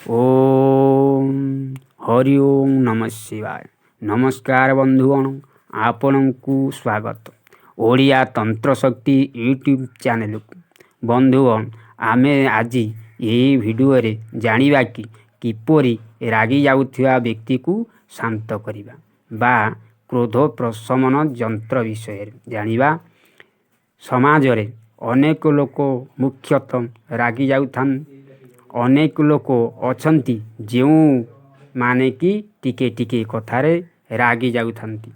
ଓମ୍ ହରି ଓମ୍ ନମଃ ଶିବାୟ। ନମସ୍କାର ବନ୍ଧୁଗଣ, ଆପଣଙ୍କୁ ସ୍ୱାଗତ ଓଡ଼ିଆ ତନ୍ତ୍ରଶକ୍ତି ୟୁଟ୍ୟୁବ୍ ଚ୍ୟାନେଲକୁ। ବନ୍ଧୁଗଣ, ଆମେ ଆଜି ଏହି ଭିଡ଼ିଓରେ ଜାଣିବା କି କିପରି ରାଗି ଯାଉଥିବା ବ୍ୟକ୍ତିକୁ ଶାନ୍ତ କରିବା ବା କ୍ରୋଧ ପ୍ରଶମନ ଯନ୍ତ୍ର ବିଷୟରେ ଜାଣିବା। ସମାଜରେ ଅନେକ ଲୋକ ମୁଖ୍ୟତଃ ରାଗି ଯାଉଥାନ୍ତି। ଅନେକ ଲୋକ ଅଛନ୍ତି ଯେଉଁମାନେ କି ଟିକେ ଟିକେ କଥାରେ ରାଗି ଯାଉଥାନ୍ତି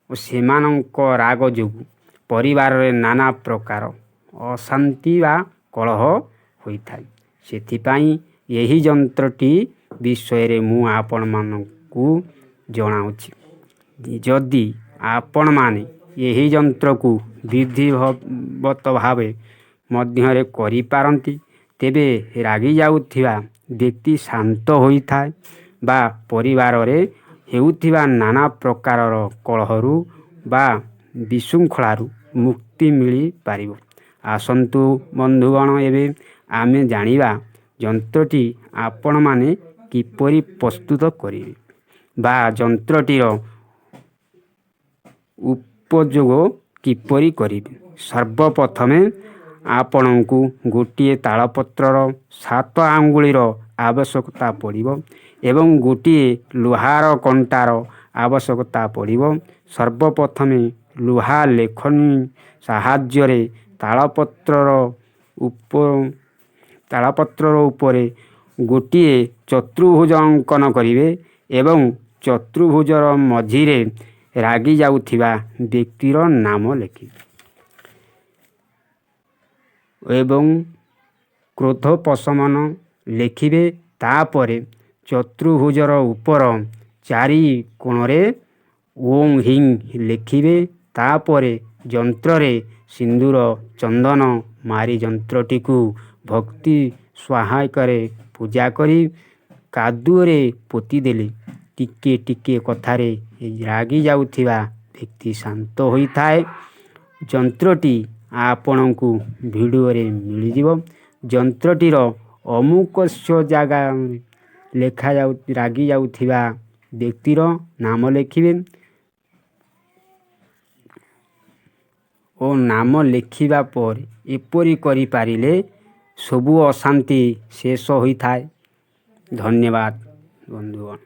ଓ ସେମାନଙ୍କ ରାଗ ଯୋଗୁଁ ପରିବାରରେ ନାନା ପ୍ରକାର ଅଶାନ୍ତି ବା କଳହ ହୋଇଥାଏ। ସେଥିପାଇଁ ଏହି ଯନ୍ତ୍ରଟି ବିଷୟରେ ମୁଁ ଆପଣମାନଙ୍କୁ ଜଣାଉଛି। ଯଦି ଆପଣମାନେ ଏହି ଯନ୍ତ୍ରକୁ ବିଧିବଦ୍ଧ ଭାବେ ମଧ୍ୟରେ କରିପାରନ୍ତି, ତେବେ ରାଗି ଯାଉଥିବା ବ୍ୟକ୍ତି ଶାନ୍ତ ହୋଇଥାଏ ବା ପରିବାରରେ ହେଉଥିବା ନାନା ପ୍ରକାରର କଳହରୁ ବା ବିଶୃଙ୍ଖଳାରୁ ମୁକ୍ତି ମିଳିପାରିବ। ଆସନ୍ତୁ ବନ୍ଧୁଗଣ, ଏବେ ଆମେ ଜାଣିବା ଯନ୍ତ୍ରଟି ଆପଣମାନେ କିପରି ପ୍ରସ୍ତୁତ କରିବେ ବା ଯନ୍ତ୍ରଟିର ଉପଯୋଗ କିପରି କରିବେ। ସର୍ବପ୍ରଥମେ ଆପଣଙ୍କୁ ଗୋଟିଏ ତାଳପତ୍ରର 7 ଆଙ୍ଗୁଳିର ଆବଶ୍ୟକତା ପଡ଼ିବ ଏବଂ ଗୋଟିଏ ଲୁହାର କଣ୍ଟାର ଆବଶ୍ୟକତା ପଡ଼ିବ। ସର୍ବପ୍ରଥମେ ଲୁହା ଲେଖନୀ ସାହାଯ୍ୟରେ ତାଳପତ୍ରର ଉପରେ ଗୋଟିଏ ଚତୁର୍ଭୁଜ ଅଙ୍କନ କରିବେ ଏବଂ ଚତୁର୍ଭୁଜର ମଝିରେ ରାଗି ଯାଉଥିବା ବ୍ୟକ୍ତିର ନାମ ଲେଖିବେ ଏବଂ କ୍ରୋଧ ପ୍ରଶମନ ଲେଖିବେ। ତାପରେ ଚତୁର୍ଭୁଜର ଉପର ଚାରି କୋଣରେ ଓଁ ହିଂ ଲେଖିବେ। ତାପରେ ଯନ୍ତ୍ରରେ ସିନ୍ଦୁର ଚନ୍ଦନ ମାରି ଯନ୍ତ୍ରଟିକୁ ଭକ୍ତି ସହାୟକରେ ପୂଜା କରି କାଦୁଅରେ ପୋତିଦେଲେ ଟିକେ ଟିକେ କଥାରେ ରାଗି ଯାଉଥିବା ବ୍ୟକ୍ତି ଶାନ୍ତ ହୋଇଥାଏ। ଯନ୍ତ୍ରଟି ଆପଣଙ୍କୁ ଭିଡ଼ିଓରେ ମିଳିଯିବ। ଯନ୍ତ୍ରଟିର ଅମୁକସ୍ୟ ଜାଗା ଲେଖାଯାଉ ରାଗି ଯାଉଥିବା ବ୍ୟକ୍ତିର ନାମ ଲେଖିବେ ଓ ନାମ ଲେଖିବା ପରେ ଏପରି କରିପାରିଲେ ସବୁ ଅଶାନ୍ତି ଶେଷ ହୋଇଥାଏ। ଧନ୍ୟବାଦ ବନ୍ଧୁଗଣ।